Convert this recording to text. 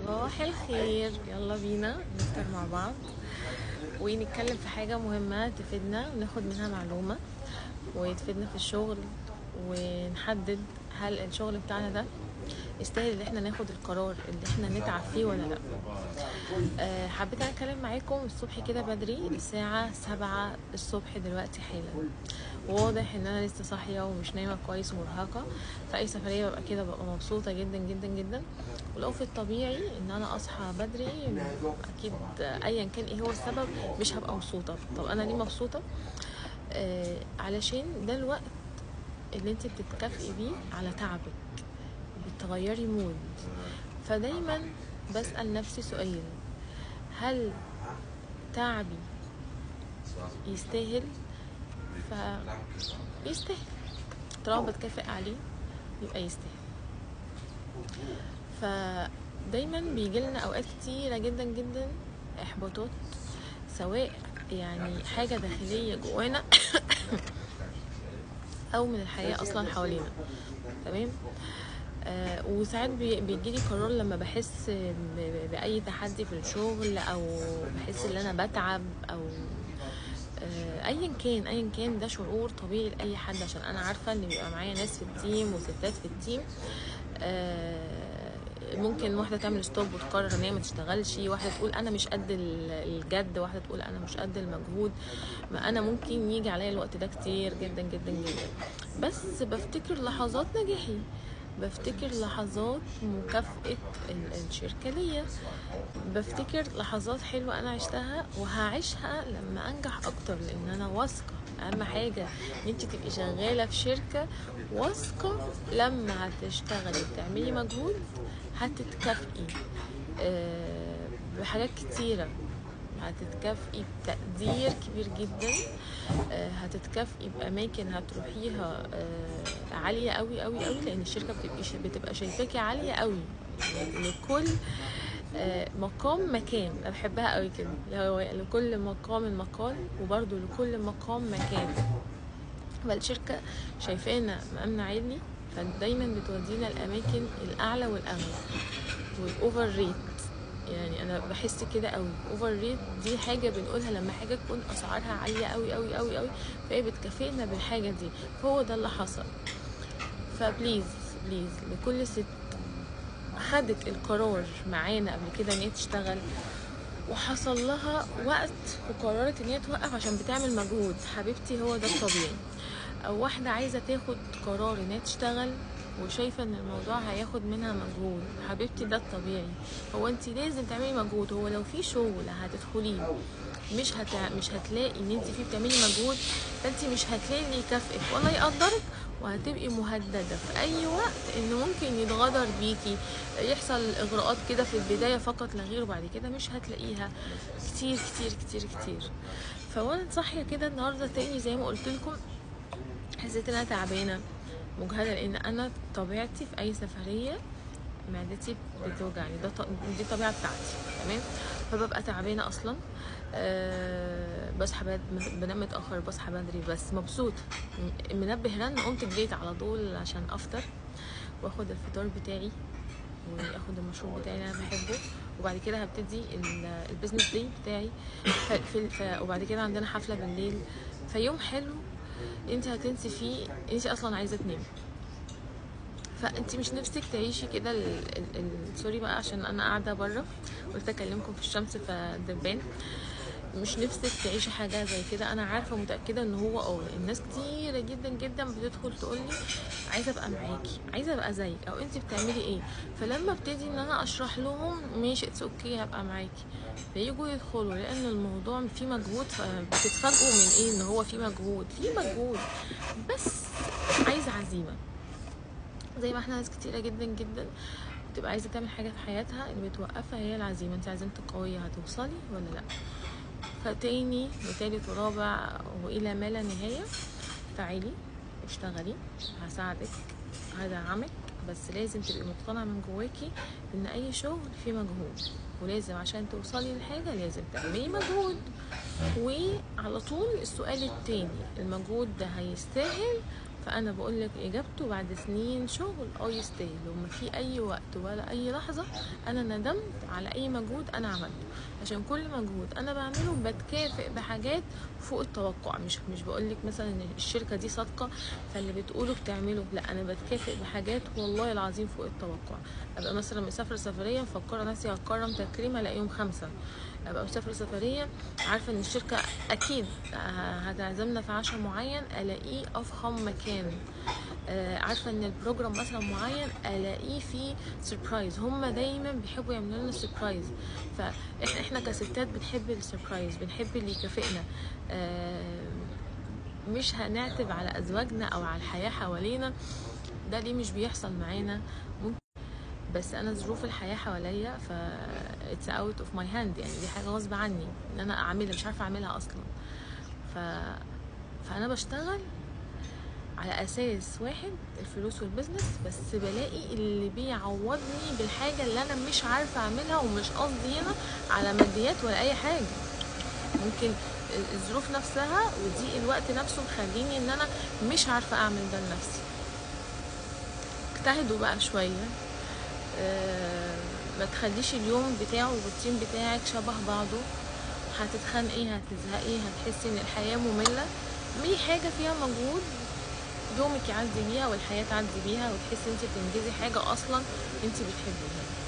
صباح الخير. يلا بينا نفطر مع بعض ونتكلم في حاجة مهمة تفيدنا وناخد منها معلومة وتفيدنا في الشغل، ونحدد هل الشغل بتاعنا ده يستاهل ان احنا ناخد القرار اللي احنا نتعب فيه ولا لا. حبيت اتكلم معاكم الصبح كده بدري، الساعة 7 الصبح دلوقتي حالا. واضح ان انا لسه صاحية ومش نايمة كويس ومرهقه. في اي سفرية ببقى كده، ببقى مبسوطة جدا جدا جدا. ولو في الطبيعي ان انا اصحى بدري اكيد ايا كان ايه هو السبب مش هبقى مبسوطة. طب انا ليه مبسوطة؟ علشان ده الوقت اللي انت بتتكافئي بيه على تعبك، بتغيري mood. فدايما بسأل نفسي سؤال: هل تعبي يستاهل؟ فيستاهل، طالما بتكافئ عليه يبقى يستاهل. فدايما بيجيلنا اوقات كتيرة جدا جدا احباطات، سواء يعني حاجة داخلية جوانا او من الحياة اصلا حوالينا، تمام. وساعات بيجيلي قرار لما بحس بأي تحدي في الشغل، او بحس ان انا بتعب، او ايا كان ده شعور طبيعي لاي حد، عشان انا عارفه ان بيبقى معايا ناس في ال team وستات في ال team. ممكن واحدة تعمل stop وتقرر ان هي ما تشتغلش، واحدة تقول انا مش قد الجد، واحدة تقول انا مش قد المجهود. ما انا ممكن يجي عليا الوقت ده كتير جدا جدا جدا، بس بفتكر لحظات نجاحي، بفتكر لحظات مكافأة الشركة ليا، بفتكر لحظات حلوة أنا عشتها وهعيشها لما أنجح أكتر، لأن أنا واثقة. أهم حاجة إن أنت تبقي شغالة في شركة واثقة، لما هتشتغلي وتعملي مجهود هتتكافئي بحاجات كتيرة، هتتكافئي بتقدير كبير جدا، هتتكافئي بأماكن هتروحيها عالية قوي قوي قوي، لأن الشركة بتبقى شايفاكي عالية قوي. لكل مقام مكان، أنا بحبها قوي كده، لكل مقام مقال، وبرضو لكل مقام مكان. فالشركة شايفانا مقامنا عالي، فدايما بتودينا الأماكن الأعلى والأغلى وال over rate. يعني انا بحس كده قوي، over rate دي حاجة بنقولها لما حاجة تكون اسعارها عالية قوي قوي قوي قوي، فهي بتكافئنا بالحاجة دي. فهو ده اللي حصل. ف please please لكل ست خدت القرار معانا قبل كده ان هي تشتغل وحصل لها وقت وقررت ان هي توقف عشان بتعمل مجهود، حبيبتي هو ده الطبيعي. او واحدة عايزه تاخد قرار ان هي تشتغل وشايفه ان الموضوع هياخد منها مجهود، حبيبتي ده الطبيعي. هو انت لازم تعملي مجهود. هو لو في شغل هتدخليه مش هتلاقي ان انت فيه بتعملي مجهود، فانت مش هتلاقي اللي يكافئك ولا يقدرك، وهتبقي مهددة في اي وقت ان ممكن يتغدر بيكي، يحصل اغراءات كده في البداية فقط لا غير، وبعد كده مش هتلاقيها كتير كتير كتير كتير. فوانا صاحية كده النهارده تاني زي ما قلت لكم، حسيت ان انا تعبانة مجهده، لان انا طبيعتي في اي سفرية معدتي بتوجعني، دي الطبيعة بتاعتي، تمام. فببقى تعبانة اصلا، بصحى بنام متاخر، بصحى بدري، بس مبسوطة. منبه رن قمت جريت على طول عشان افطر واخد الفطار بتاعي واخد المشروب بتاعي اللي انا بحبه، وبعد كده هبتدي ال business day بتاعي، وبعد كده عندنا حفلة بالليل. فيوم حلو انت هتنسي فيه انت اصلا عايزه تنامي، فانت مش نفسك تعيشي كده. sorry بقى عشان انا قاعدة بره قلت اكلمكم في الشمس فدبان. مش نفسك تعيشي حاجة زي كده. انا عارفه متاكدة ان هو الناس كتيرة جدا جدا بتدخل تقولي عايزه ابقى معاكي، عايزه ابقى زيك، او انت بتعملي ايه. فلما ابتدي ان انا اشرح لهم ماشي it's okay هبقى معاكي، فيجوا يدخلوا، لان الموضوع فيه مجهود. فبتتفاجئوا من ايه؟ ان هو فيه مجهود، فيه مجهود بس عايزه عزيمة. زي ما احنا ناس كتيرة جدا جدا بتبقى عايزه تعمل حاجة في حياتها، اللي بتوقفها هي العزيمة. انت عزيمتك قوية هتوصلي ولا لا؟ فتاني وتالت ورابع والى ما لا نهاية، تعالي اشتغلي، هساعدك هدعمك، بس لازم تبقي مقتنعة من جواكي ان اي شغل فيه مجهود، ولازم عشان توصلي لحاجة لازم تعملي مجهود. وعلى طول السؤال التاني، المجهود ده هيستاهل؟ فانا بقول لك اجابته بعد سنين شغل، يستاهل. وما في اي وقت ولا اي لحظة انا ندمت على اي مجهود انا عملته، عشان كل مجهود انا بعمله بتكافئ بحاجات فوق التوقع. مش بقول لك مثلا ان الشركة دي صادقة فاللي بتقوله بتعمله، لا، انا بتكافئ بحاجات والله العظيم فوق التوقع. ابقى مثلا مسافرة سفرية مفكرة نفسي هتكرم تكريم، الاقيهم 5. ابقى مسافرة سفرية عارفه ان الشركة اكيد هتعزمنا في عشاء معين، الاقيه افخم مكان. عارفه ان ال program مثلا معين، الاقيه فيه surprise. هم دايما بيحبوا يعملوا لنا surprise، فاحنا كستات بنحب ال surprise، بنحب اللي يكافئنا. مش هنعتب على ازواجنا او على الحياة حوالينا، ده ليه مش بيحصل معانا؟ ممكن، بس انا ظروف الحياة حواليا ف it's out of my hand، يعني دي حاجة غصب عني ان انا اعملها، مش عارفه اعملها اصلا. فانا بشتغل على اساس واحد، الفلوس وال business، بس بلاقي اللي بيعوضني بالحاجة اللي انا مش عارفه اعملها. ومش قصدي هنا على ماديات ولا اي حاجة، ممكن الظروف نفسها وضيق الوقت نفسه مخليني ان انا مش عارفه اعمل ده لنفسي. اجتهدوا بقى شوية، ما تخليش اليوم بتاعه والروتين بتاعك شبه بعضه، هتتخنقي، هتزهقي، هتحسي ان الحياة مملة. اعملي حاجة فيها مجهود يومك يعدي بيها والحياة تعدي بيها، وتحسي انت بتنجزي حاجة اصلا انت بتحبيها.